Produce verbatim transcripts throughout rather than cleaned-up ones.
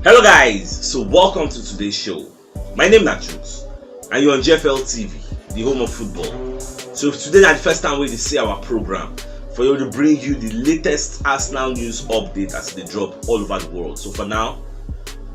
Hello guys, so welcome to today's show. My name na Jukes and you're on G F L T V, the home of football. So if today na the first time wey you see our program, for you to bring you the latest Arsenal news update as e dey drop all over the world. So for now,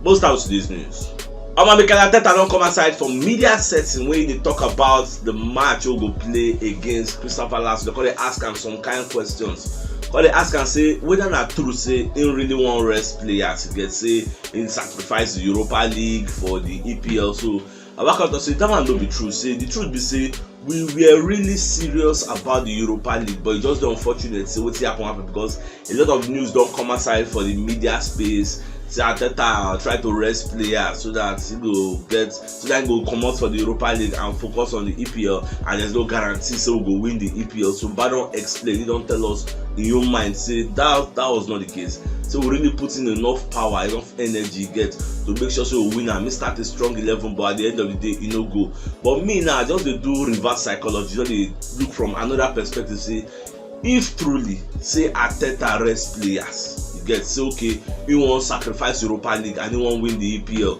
most out today's news. Omo, Mikel Arteta don come outside for media setting wey dey talk about the match wey go play against Crystal Palace. Dem come dey ask am some kind questions. Come dey ask am say whether na true say im really wan rest players. E get say im sacrifice the Europa League for the E P L. So Abaka talk say that one no be true. Say the truth be say we were really serious about the Europa League, but e just dey unfortunate say wetin happen happen, because a lot of news don come outside for the media space say Arteta try to rest players so that he go get, so that he go comot for the Europa League and focus on the E P L, and there's no guarantee say we go win the E P L. So Ba don explain, he don tell us in your mind say that that was not the case. So we really put in enough power, enough energy, get, to make sure say we win and we start a strong eleven, but at the end of the day, e no go. But me now, I just dey do reverse psychology, just dey look from another perspective, say if truly say Arteta rest players, you get, say okay, he wan sacrifice Europa League and he wan win the E P L,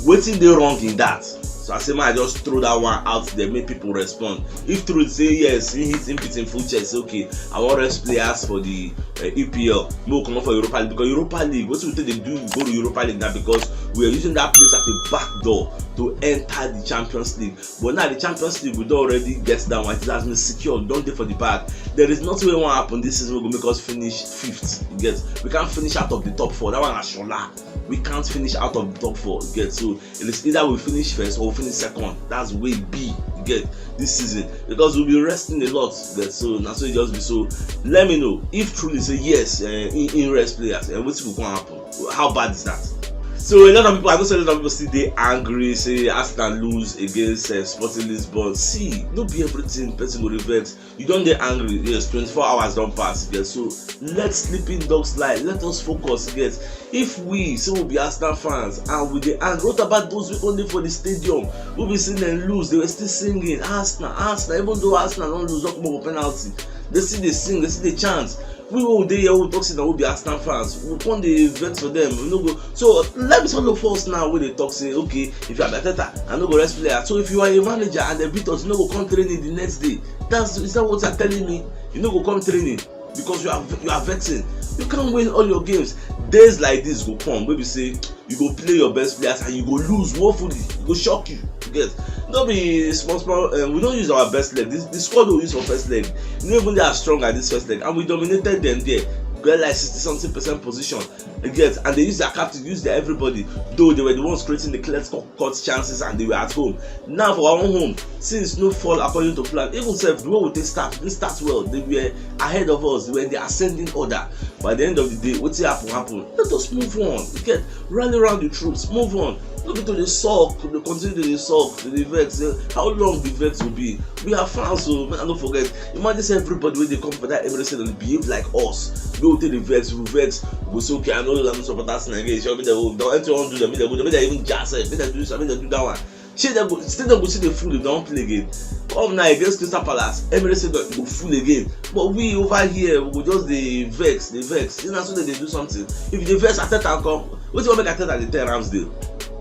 wetin dey wrong in that? So I say make I just throw that one out there, make people respond. If truly say yes, he hit, he beat him full chest, say okay, I wan rest players for the uh, E P L, make we comot for Europa League, because Europa League, wetin we take dey do go to Europa League na because we are using that place as a back door to enter the Champions League. But now the Champions League, we don already get that one. It has been secured, don dey for the bag. There is nothing wey wan happen this season wey go make us finish fifth. You get, we can't finish out of the top four. That one na shola. We can't finish out of the top four. You get, so it is either we finish first or we finish second. That's way B. You get, this season, because we'll be resting a lot. You get, so na so e just be. So let me know if truly say yes, uh, in, in rest players, and wetin go come happen. How bad is that? So a lot of people, I know say a lot of people still dey angry, say Arsenal lose against uh, Sporting Lisbon. See, no be everything person go regret. You don dey angry, yes, twenty-four hours don pass, yes. So let sleeping dogs lie. Let us focus, yes. If we say we be Arsenal fans and we dey angry, what about those wey come dey for the stadium? We be seeing them lose, they were still singing Arsenal, Arsenal, even though Arsenal don lose, don comot for penalty. They still dey sing, they still dey chant. We wey dey here, we talk say na we be Arsenal fans, we come dey vex for them. We no go. So let me some of us now wey dey talk say, okay, if you are Arteta, I no go rest player. So if you are a manager and they beat us, you no go come training the next day. That's, is that what you're telling me? You no go come training because you are, you are vexing. You can't win all your games. Days like this go come wey be say you go play your best players and you go lose woefully. E go shock you. You get, no be small small. Um, we don use our best leg. This, the squad we use for first leg, you no even dey as strong as this first leg, and we dominated them there. Get like sixty something percent position. You get, and they use their captain, use their everybody. Though they were the ones creating the clear cut chances and they were at home. Now for our own home, things no fall according to plan. Even sef, the way we take start, we start well. They were ahead of us. They were in the ascending order. By the end of the day, wetin happen happen. Let us move on. You get, rally around the troops, move on. No be to dey sulk, dey continue to dey sulk, to dey vex. Eh, how long the vex go be? We are fans, so make I no forget. Imagine say everybody wey dey come for that Emirates Stadium dey behave like us. We go take the vex, we vex, we go say, okay, I no lose, I no support Arsenal again. So make dem go, don anything wan do dem, make dem go, make dem even jazz sef, make dem do this, make dem do that one. Shey dem go still, dem go still dey full if dem wan play again? Come now against Crystal Palace, Emirates Stadium go full again. But we over here, we go just dey vex, dey vex. You know, so dem dey do something. If you dey vex, Arteta come. Wetin wan make Arteta dey tell Ramsdale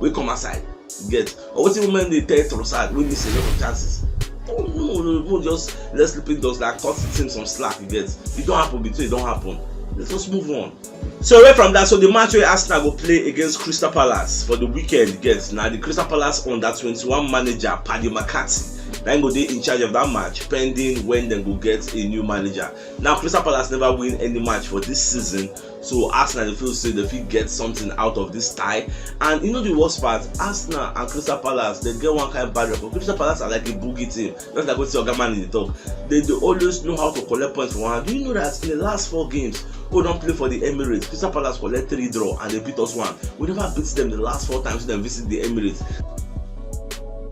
wey come outside? Get, or wetin women dey tell Trossard wey miss a lot of chances? No, no, no, no, just let sleeping dogs like cut the team some slack. You get, e don happen before, e don happen. Let us move on. So away from that, so the match wey Arsenal go play against Crystal Palace for the weekend, get, na the Crystal Palace under twenty-one manager Paddy McCarthy na im go dey in charge of that match, pending when dem go get a new manager. Now Crystal Palace never win any match for this season, so Arsenal dey feel say dem fit get something out of this tie. And you know the worst part, Arsenal and Crystal Palace, dem get one kind bad record. Crystal Palace are like a boogie team, just like wetin Oga Man dey talk. Dem dey always know how to collect points for one hand. Do you know that in the last four games wey we don play for the Emirates, Crystal Palace collect three draw and dem beat us one? We never beat dem the last four times dem visit the Emirates.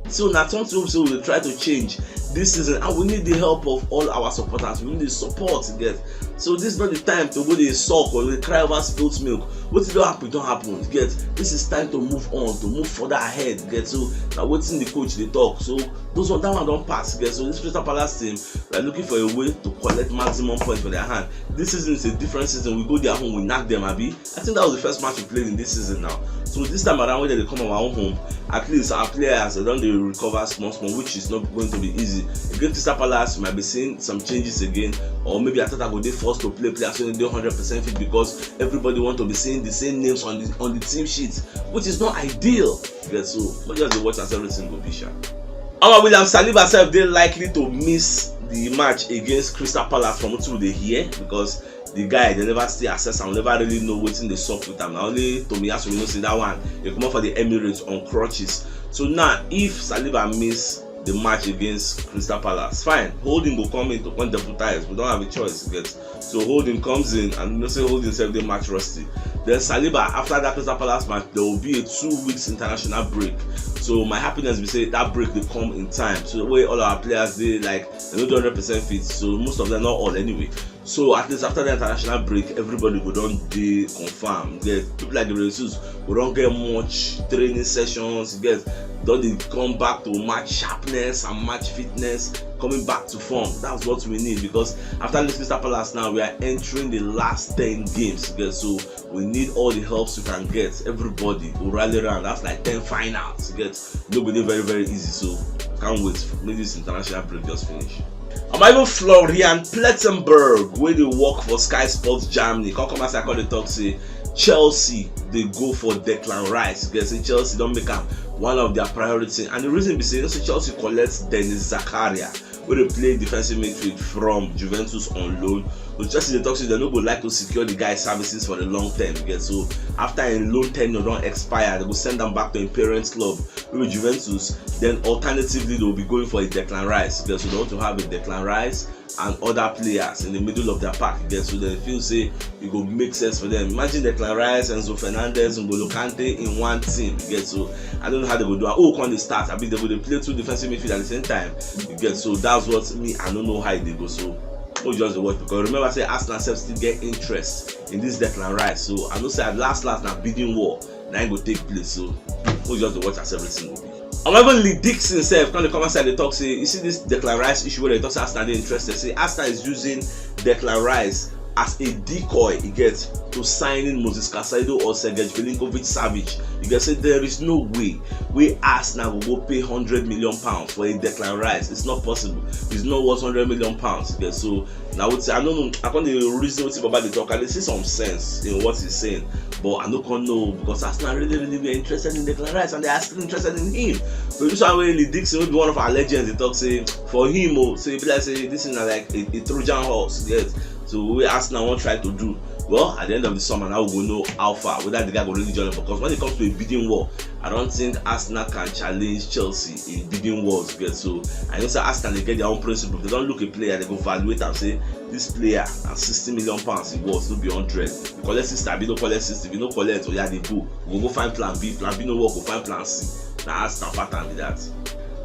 So na something wey we say we dey try to change this season, and we need the help of all our supporters. We need the support, you get. So this is not the time to go dey sulk or dey cry over spilt milk. Wetin don happen don happen, you get. This is time to move on, to move further ahead, you get. So na wetin the coach dey talk. So those one, that one don pass, you get. So this Crystal Palace team, we are looking for a way to collect maximum points for their hand. This season is a different season. We go their home, we knack them, abi. I think that was the first match we played in this season now. So this time around, when they come our own home, at least our players, they don dey recover small small, which is not going to be easy. Against Crystal Palace, we might be seeing some changes again, or maybe Arteta go dey forced to play players wey no dey hundred percent fit, because everybody want to be seeing the same names on the on the team sheet, which is not ideal. Yeah, so we just dey watch as everything go be sha. Our William Saliba sef dey likely to miss the match against Crystal Palace, from wetin we dey hear, because the guy, they never still assess am, never really know wetin dey sup with am. Na only Tomiyasu we know say that one, he comot for the Emirates on crutches. So now, if Saliba miss the match against Crystal Palace, fine, Holding go come in to come deputize. We don't have a choice, you get. So Holding comes in, and you know say Holding sef dey match rusty. Then Saliba, after that Crystal Palace match, there will be a two weeks international break. So my happiness be say that break dey come in time, so wey all our players dey, like, they no dey hundred percent fit. So most of them, not all anyway. So at least after the international break, everybody go don dey confirm. Yes, people like Gabriel Jesus go don get much training sessions. Yes, don dey come back to match sharpness and match fitness, coming back to form. That's what we need, because after this Crystal Palace now, we are entering the last ten games. Yes, so we need all the helps we can get. Everybody will rally around. That's like ten finals. Yes, no go dey very very easy. So can't wait. Make this international break just finish. Omo, even Florian Plettenberg, wey dey work for Sky Sports Germany, come come outside come dey talk say Chelsea dey go for Declan Rice. Get say Chelsea don make am one of their priority, and the reason be say, you know say Chelsea collect Denis Zakaria, wey dey play defensive midfield from Juventus on loan. So Chelsea dey talk say they no go like to secure the guy services for the long term. Get so, after im loan tenure don expire, they go send am back to im parents club, wey be Juventus. Then alternatively, they will be going for a Declan Rice. Get so, they want to have a Declan Rice and other players in the middle of their park. Get so, they feel say e go make sense for them. Imagine Declan Rice, Enzo Fernandez, N'Golo Kante in one team. Get so, I don't know how they go do am. Who come dey start? Abi they go dey play two defensive midfield at the same time? You get so, that's what me, I don't know how e dey go. So we just dey watch, because remember say Arsenal sef still get interest in this Declan Rice. So I know say at last last na bidding war na im go take place. So we just dey watch as everything go be. And even Lee Dixon sef come dey come outside dey talk say, you see this Declan Rice issue wey they talk say Arsenal dey interested. Say Arsenal is using Declan Rice as a decoy, e get, to signing Moses Caicedo or Sergej Milinkovic Savic. You get say there is no way wey Arsenal go go pay hundred million pounds for a Declan Rice. It's not possible. It's not worth hundred million pounds. You get so, now I would say, I don't know. I can't dey reason wetin Baba dey talk. I dey see some sense in what he's saying, but I no come know, because Arsenal really really were interested in Declan Rice, and they are still interested in him. So this one wey Lee Dixon, wey be one of our legends, dey talk say for him, oh, say e be like say this thing na like a, a Trojan horse. Yes. So we Arsenal wan try to do. Well, at the end of the summer, now we go know how far, whether the guy go really join us, because when it comes to a bidding war, I don't think Arsenal can challenge Chelsea in bidding wars. Get so, I know say Arsenal dey get their own principle. They don't look a player, they go evaluate and say this player na sixty million pounds e worth, no be hundred. You collect sixty, abi no collect sixty. If you no collect, oh yeah, they go. We go go find plan B. Plan B no work, go find plan C. Na Arsenal pattern be that.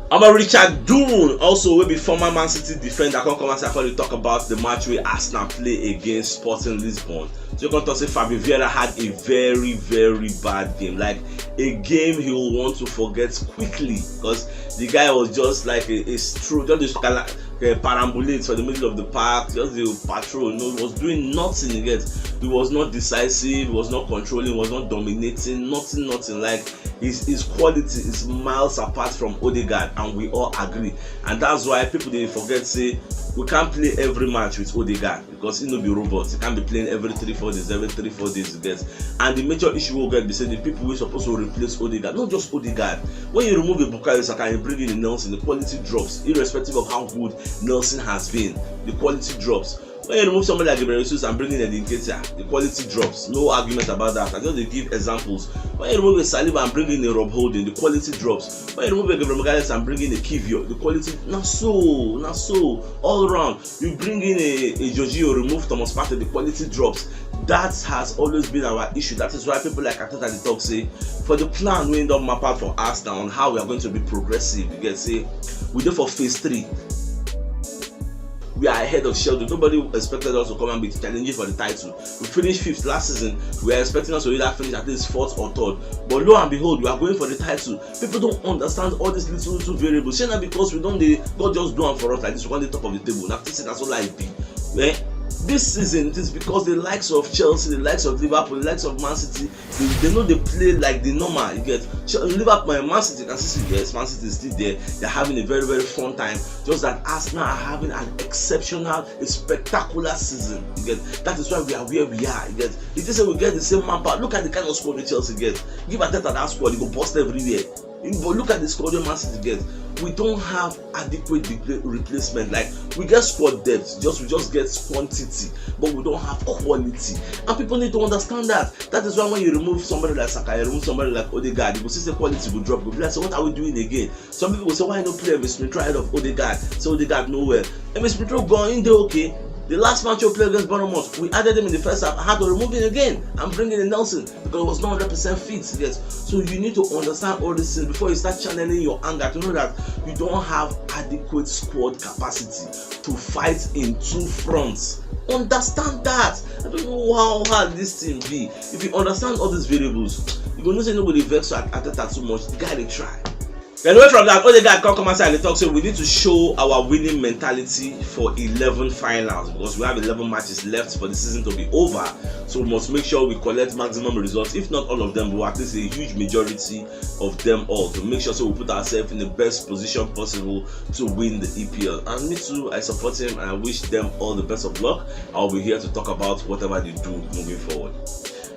Omo, Richard Dunne, also wey be former Man City defender, come come outside come dey talk about the match wey Arsenal play against Sporting Lisbon. So you come talk say Fabio Vieira had a very very bad game, like a game he will want to forget quickly, because the guy was just like a, a stroll, just this kind of, uh, perambulate for the middle of the park, just the patrol. You know, he was doing nothing. You get, he was not decisive, he was not controlling, he was not dominating, nothing, nothing. Like his his quality is miles apart from Odegaard, and we all agree. And that's why people dey forget say we can't play every match with Odegaard, because he no be robot. He can't be playing every three four days, every three four days, you get. And the major issue we get be say the people wey suppose to replace Odegaard, not just Odegaard. When you remove a Bukayo Saka and you bring in a Nelson, the quality drops, irrespective of how good Nelson has been. The quality drops. When you remove somebody like Gabriel Jesus and bring in Eddie Nketiah, the quality drops. No argument about that. I just dey give examples. When you remove a Saliba and bring in a Rob Holding, the quality drops. When you remove a Gabriel Magalhaes and bring in a Kivior, the quality, na so, na so, all round. You bring in a, a Jorginho, remove Thomas Partey, the quality drops. That has always been our issue. That is why people like Arteta dey talk say, for the plan wey don map out for us now on how we are going to be progressive, you get say we dey for phase three. We are ahead of schedule. Nobody expected us to come and be challenging for the title. We finished fifth last season. We are expecting us to either finish at least fourth or third. But lo and behold, we are going for the title. People don't understand all these little little variables. Shey na because we don dey, God just do am for us like this, we come dey top of the table. Na this thing, na so life be. Eh? This season, it is because the likes of Chelsea, the likes of Liverpool, the likes of Man City, they, they know they play like the normal. You get Ch- Liverpool and Man City, you can see, yes, Man City is still there. They're having a very, very fun time. Just that Arsenal are having an exceptional, a spectacular season. You get that is why we are where we are. You get it is we get the same manpower. Look at the kind of squad the Chelsea get. Give Arteta that squad, he go bust everywhere. But look at the squad wey Man City get. We don't have adequate repla- replacement. Like, we get squad depth, just we just get quantity, but we don't have quality. And people need to understand that. That is why when you remove somebody like Saka, you remove somebody like Odegaard, you go see say quality go drop. Go be like, so what are we doing again? Some people go say, why no play Emile Smith Rowe ahead of Odegaard? So Odegaard no well. Emile Smith Rowe gone, he dey okay. The last match we play against Bournemouth, we added him in the first half. I had to remove him again and bring in Nelson because he was not one hundred percent fit. Yes. So you need to understand all these things before you start channeling your anger to know that you don't have adequate squad capacity to fight in two fronts. Understand that. I don't know how hard this thing be. If you understand all these variables, you go know say nobody vex at Arteta too much. The guy dey try. Then away from that, Odegaard come come outside and talk say we need to show our winning mentality for eleven finals because we have eleven matches left for the season to be over. So we must make sure we collect maximum results, if not all of them, but at least a huge majority of them all, to make sure so we put ourselves in the best position possible to win the E P L. And me too, I support him and I wish them all the best of luck. I'll be here to talk about whatever they do moving forward.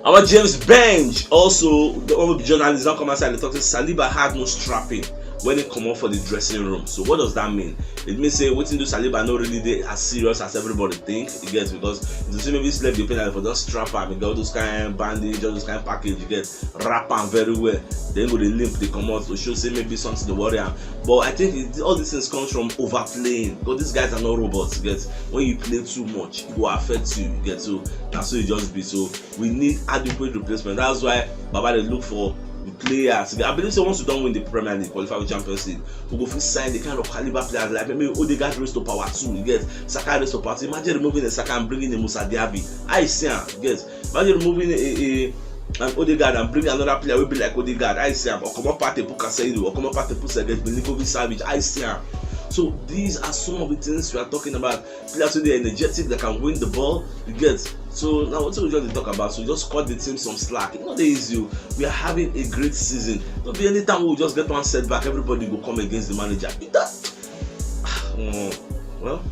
Our James Benge, also the one with the journalist, don come outside and talk say Saliba had no strapping when he come up for the dressing room. So what does that mean? It means say wetin do Saliba no really dey as serious as everybody think. You get, because you see maybe slap the penalty for just strap am, you get all those kind bandage, all those kind package, you get, wrap am very well. Then go dey limp, dey comot to show say maybe something dey worry am. But I think it, all these things comes from overplaying, because these guys are not robots. You get, when you play too much, it go affect you. You get, so that's so it just be. So we need adequate replacement. That's why Baba dey look for the players. I believe say once we don win the Premier League, qualify with Champions League, we go fit sign the kind of caliber players like maybe Odegaard raise to power two. You get, Saka raise to power two. Imagine removing a Saka and bringing a Musa Diaby. I see am. You get, imagine removing a, a an Odegaard and bring another player wey be like Odegaard. I see am. Or comot Partey put Caicedo, or comot Partey put Sergej Milinkovic Savic. I see am. So these are some of the things we are talking about. Players wey dey energetic, that can win the ball. You get. So now wetin we just dey talk about? So just cut the team some slack. E no dey easy o. We are having a great season. No be anytime we just get one setback, everybody go come against the manager. That, well,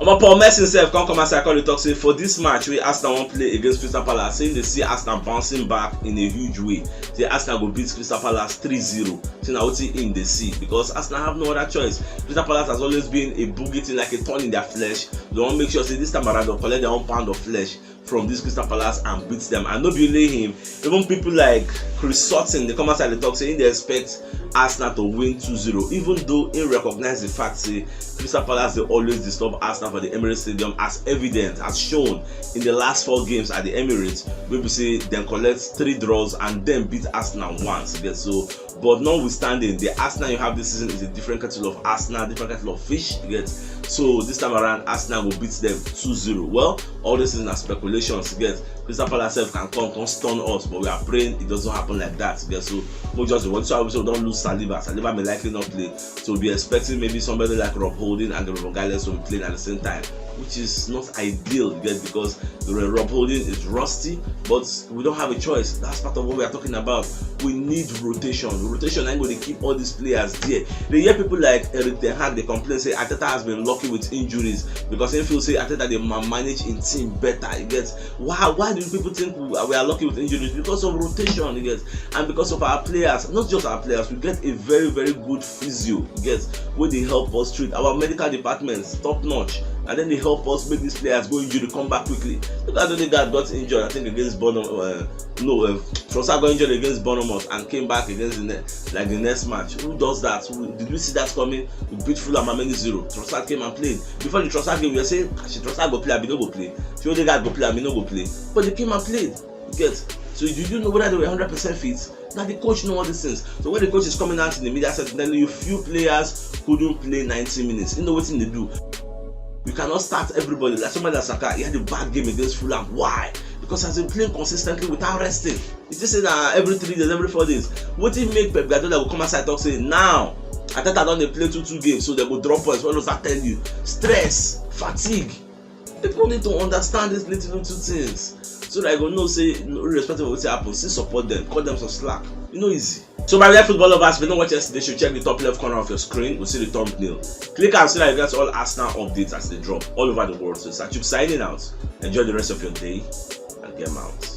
omo, Paul Merson sef come come outside come dey talk say for this match wey Arsenal wan play against Crystal Palace, say they see Arsenal bouncing back in a huge way. Say Arsenal go beat Crystal Palace three zero. Say na wetin im dey see, because Arsenal have no other choice. Crystal Palace has always been a boogie thing, like a thorn in their flesh. They wan make sure say this time around they collect their own pound of flesh from this Crystal Palace and beat them. And no be only him, even people like Chris Sutton, they come outside, they talk say they expect Arsenal to win two zero, even though he recognize the fact say Crystal Palace dey always disturb Arsenal for the Emirates Stadium, as evident, as shown in the last four games at the Emirates, wey be say dem collect three draws and then beat Arsenal once. You get, so, but notwithstanding, the Arsenal you have this season is a different kettle of Arsenal, different kettle of fish. You get, so this time around, Arsenal will beat them two zero. Well, all this is na speculations. You get, Crystal Palace sef can come, come stun us, but we are praying it doesn't happen like that. You get, so we just want to, so we don lose Saliba. Saliba may likely not play, so we'll be expecting maybe somebody like Rob Holding and Gabriel Magalhaes will be playing at the same time, which is not ideal. You get, because Rob Holding is rusty, but we don't have a choice. That's part of what we are talking about. We need rotation. Rotation ain't going to keep all these players there. They hear people like Erik Ten Hag, they complain say Arteta has been lucky with injuries because they feel say Arteta dey ma- manage in team better. You get, why? Why do people think we are, we are lucky with injuries? Because of rotation. You get, and because of our players, not just our players, we get a very, very good physio. You get, wey dey help us treat. Our medical department top notch, and then they help us make these players go injury come back quickly. Look at Odegaard got injured, I think, against Bournemouth. Uh, no, uh, Trossard got injured against Bournemouth and came back against the ne- like the next match. Who does that? Who, did we see that coming? We beat Fulham how many zero? Trossard came and played. Before the Trossard game, we were saying, "Ah, shey Trossard go play, abi no go play? Shey Odegaard go play, abi no go play?" But they came and played. You get? So do you know whether they were hundred percent fit? Now the coach know all these things. So when the coach is coming out in the media, said telling you few players couldn't play ninety minutes. You know what they do? You cannot start everybody. Like somebody like Saka, he had a bad game against Fulham. Why? Because he has been playing consistently without resting. You just say that every three days, every four days. What if make Pep Guardiola go come outside talk say now Arteta don dey play two two games, so they go drop points? What does that tell you? Stress, fatigue. People need to understand these little little things so that I go know say, irrespective of wetin happen, still support them, cut them some slack. E no easy. So, my dear football lovers, if you no watch yesterday show, check the top left corner of your screen. You see the thumbnail. Click am so that you get all Arsenal updates as they drop all over the world. So, Sachuk signing out. Enjoy the rest of your day and game out.